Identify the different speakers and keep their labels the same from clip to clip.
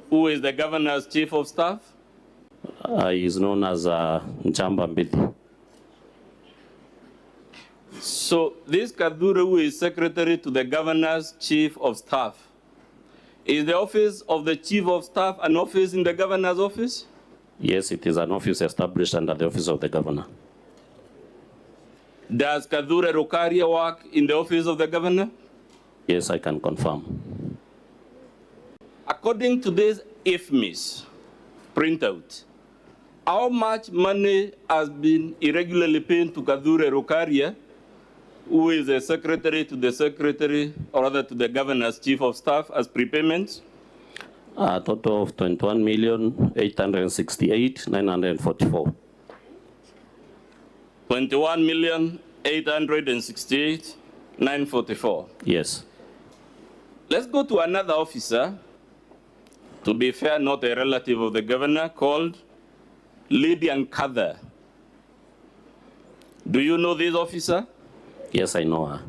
Speaker 1: who is the governor's chief of staff?
Speaker 2: He is known as Njamba Mbidi.
Speaker 1: So this Kadure, who is secretary to the governor's chief of staff, is the office of the chief of staff an office in the governor's office?
Speaker 2: Yes, it is an office established under the office of the governor.
Speaker 1: Does Kadure Rokaria work in the office of the governor?
Speaker 2: Yes, I can confirm.
Speaker 1: According to this IFMIS printout, how much money has been irregularly paid to Kadure Rokaria, who is a secretary to the secretary, or rather to the governor's chief of staff, as prepayments?
Speaker 2: A total of 21,868,944.
Speaker 1: 21,868,944.
Speaker 2: Yes.
Speaker 1: Let's go to another officer, to be fair, not a relative of the governor, called Lady Nkatha. Do you know this officer?
Speaker 2: Yes, I know her.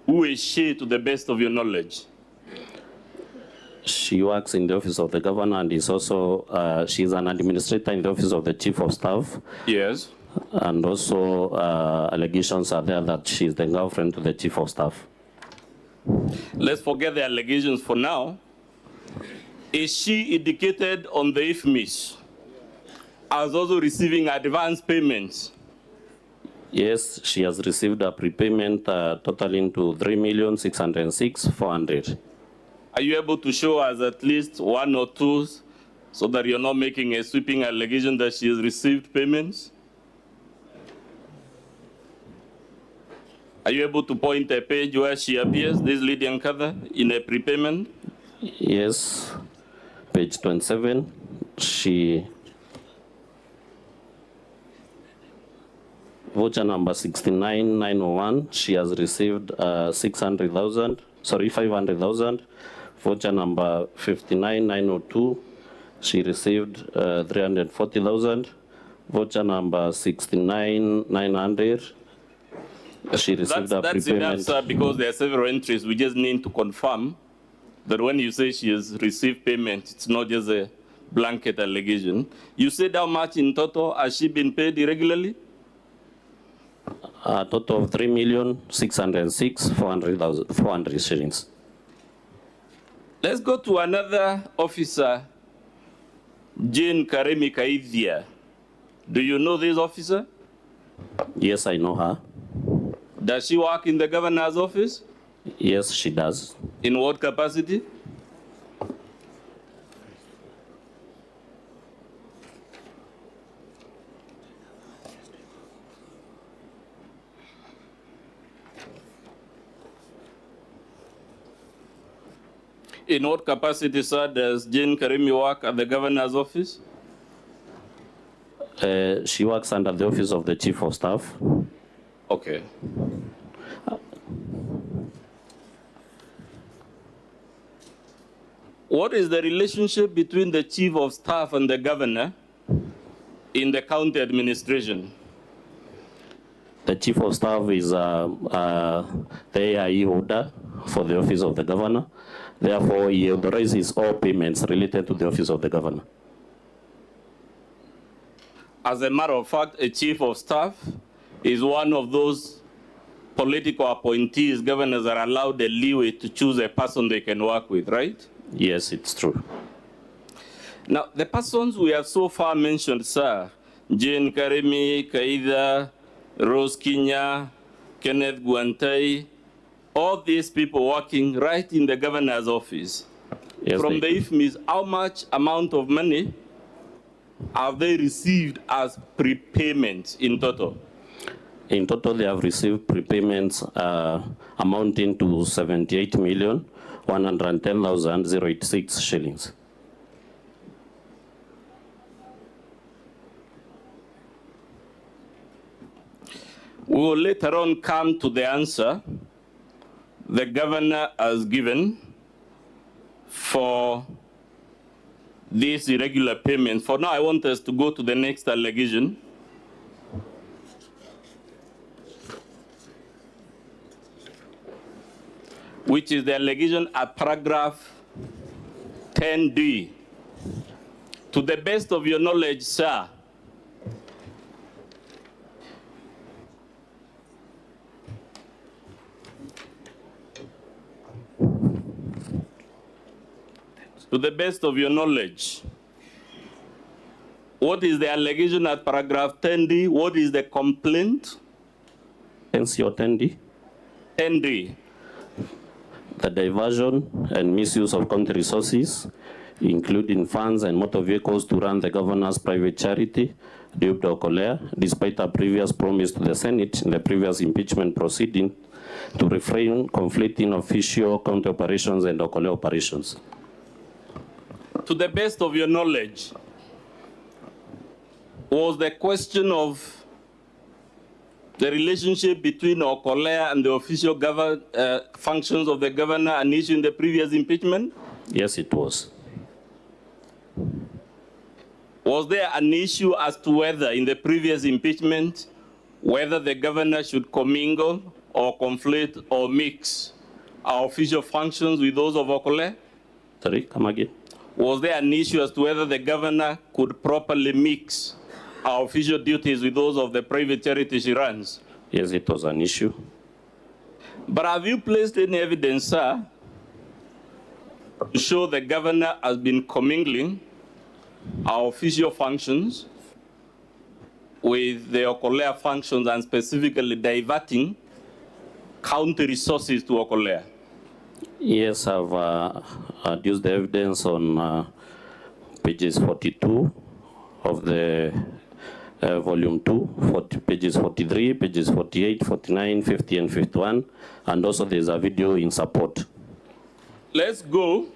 Speaker 1: Who is she, to the best of your knowledge?
Speaker 2: She works in the office of the governor and is also, she's an administrator in the office of the chief of staff.
Speaker 1: Yes.
Speaker 2: And also allegations are there that she's the girlfriend to the chief of staff.
Speaker 1: Let's forget the allegations for now. Is she indicated on the IFMIS as also receiving advance payments?
Speaker 2: Yes, she has received a prepayment totaling to 3,606,400.
Speaker 1: Are you able to show us at least one or two so that you're not making a sweeping allegation that she has received payments? Are you able to point a page where she appears, this Lady Nkatha, in a prepayment?
Speaker 2: Yes, page 27, she, voucher number 69901, she has received 500,000. Voucher number 59902, she received 340,000. Voucher number 69900, she received a
Speaker 1: That's
Speaker 2: prepayment.
Speaker 1: enough, sir, because there are several entries. We just need to confirm that when you say she has received payment, it's not just a blanket allegation. You said how much in total has she been paid irregularly?
Speaker 2: A total of 3,606,400 shillings.
Speaker 1: Let's go to another officer, Jane Karemi Kaidhia. Do you know this officer?
Speaker 2: Yes, I know her.
Speaker 1: Does she work in the governor's office?
Speaker 2: Yes, she does.
Speaker 1: In what capacity? In what capacity, sir, does Jane Karimi work at the governor's office?
Speaker 2: She works under the office of the chief of staff.
Speaker 1: Okay. What is the relationship between the chief of staff and the governor in the county administration?
Speaker 2: The chief of staff is the AIE order for the office of the governor. Therefore, he authorizes all payments related to the office of the governor.
Speaker 1: As a matter of fact, a chief of staff is one of those political appointees governors are allowed the leeway to choose a person they can work with, right?
Speaker 2: Yes, it's true.
Speaker 1: Now, the persons we have so far mentioned, sir, Jane Karemi, Kaida, Rose Kinya, Kenneth Guantai, all these people working right in the governor's office.
Speaker 2: Yes,
Speaker 1: from the IFMIS, how much amount of money have they received as prepayment in total?
Speaker 2: In total, they have received prepayments amounting to 78,110,086 shillings.
Speaker 1: We will later on come to the answer the governor has given for these irregular payments. For now, I want us to go to the next allegation. Which is the allegation at paragraph 10D. To the best of your knowledge, sir, to the best of your knowledge, what is the allegation at paragraph 10D? What is the complaint?
Speaker 2: NCO 10D.
Speaker 1: 10D.
Speaker 2: The diversion and misuse of county resources, including funds and motor vehicles to run the governor's private charity, Duke Okolea, despite a previous promise to the Senate in the previous impeachment proceeding to refrain conflicting official county operations and Okolea operations.
Speaker 1: To the best of your knowledge, was the question of the relationship between Okolea and the official functions of the governor an issue in the previous impeachment?
Speaker 2: Yes, it was.
Speaker 1: Was there an issue as to whether in the previous impeachment, whether the governor should commingle or conflate or mix our official functions with those of Okolea?
Speaker 2: Sorry, come again.
Speaker 1: Was there an issue as to whether the governor could properly mix our official duties with those of the private charity she runs?
Speaker 2: Yes, it was an issue.
Speaker 1: But have you placed any evidence, sir, to show the governor has been commingling our official functions with the Okolea functions and specifically diverting county resources to Okolea?
Speaker 2: Yes, I've adduced the evidence on pages 42 of the volume 2, pages 43, pages 48, 49, 50, and 51, and also there's a video in support.
Speaker 1: Let's go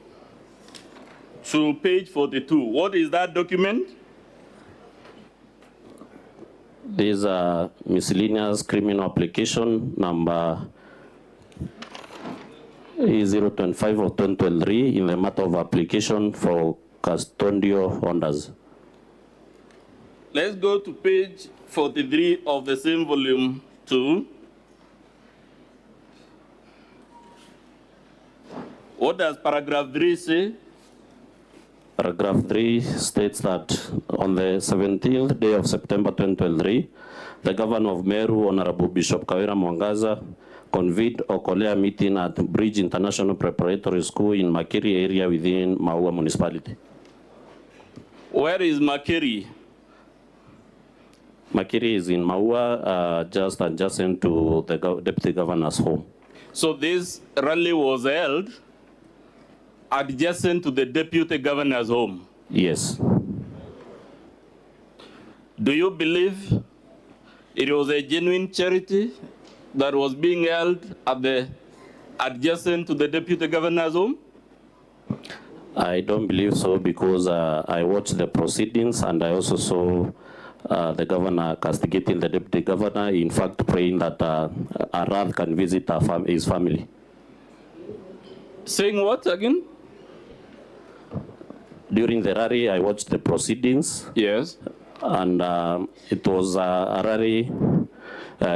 Speaker 1: to page 42. What is that document?
Speaker 2: There's a miscellaneous criminal application number 025 of 2023 in the matter of application for custodial orders.
Speaker 1: Let's go to page 43 of the same volume 2. What does paragraph 3 say?
Speaker 2: Paragraph 3 states that on the 17th day of September 2023, the governor of Meru, Honorable Bishop Kawira Mwangaza, convened Okolea meeting at Bridge International Preparatory School in Makiri area within Maua municipality.
Speaker 1: Where is Makiri?
Speaker 2: Makiri is in Maua, just adjacent to the deputy governor's home.
Speaker 1: So this rally was held adjacent to the deputy governor's home?
Speaker 2: Yes.
Speaker 1: Do you believe it was a genuine charity that was being held at the adjacent to the deputy governor's home?
Speaker 2: I don't believe so, because I watched the proceedings and I also saw the governor castigating the deputy governor, in fact praying that Arad can visit his family.
Speaker 1: Saying what again?
Speaker 2: During the rally, I watched the proceedings.
Speaker 1: Yes.
Speaker 2: And it was a rally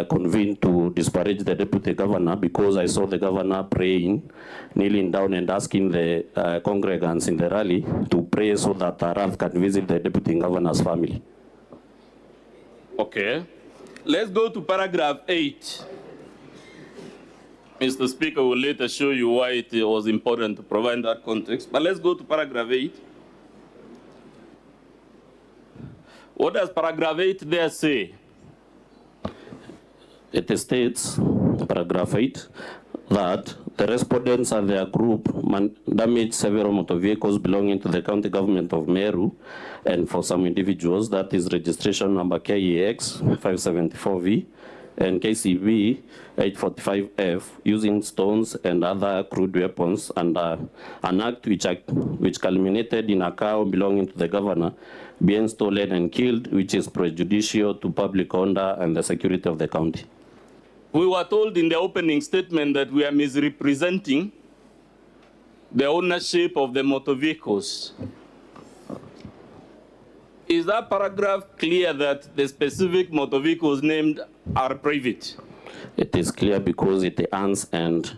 Speaker 2: convened to disparage the deputy governor, because I saw the governor praying, kneeling down and asking the congregants in the rally to pray so that Arad can visit the deputy governor's family.
Speaker 1: Okay. Let's go to paragraph 8. Mr. Speaker will later show you why it was important to provide that context. But let's go to paragraph 8. What does paragraph 8 there say?
Speaker 2: It states, paragraph 8, that the respondents and their group damaged several motor vehicles belonging to the county government of Meru, and for some individuals, that is registration number KEX 574V and KCB 845F, using stones and other crude weapons, and an act which culminated in a cow belonging to the governor being stolen and killed, which is prejudicial to public order and the security of the county.
Speaker 1: We were told in the opening statement that we are misrepresenting the ownership of the motor vehicles. Is that paragraph clear that the specific motor vehicles named are private?
Speaker 2: It is clear because it ends and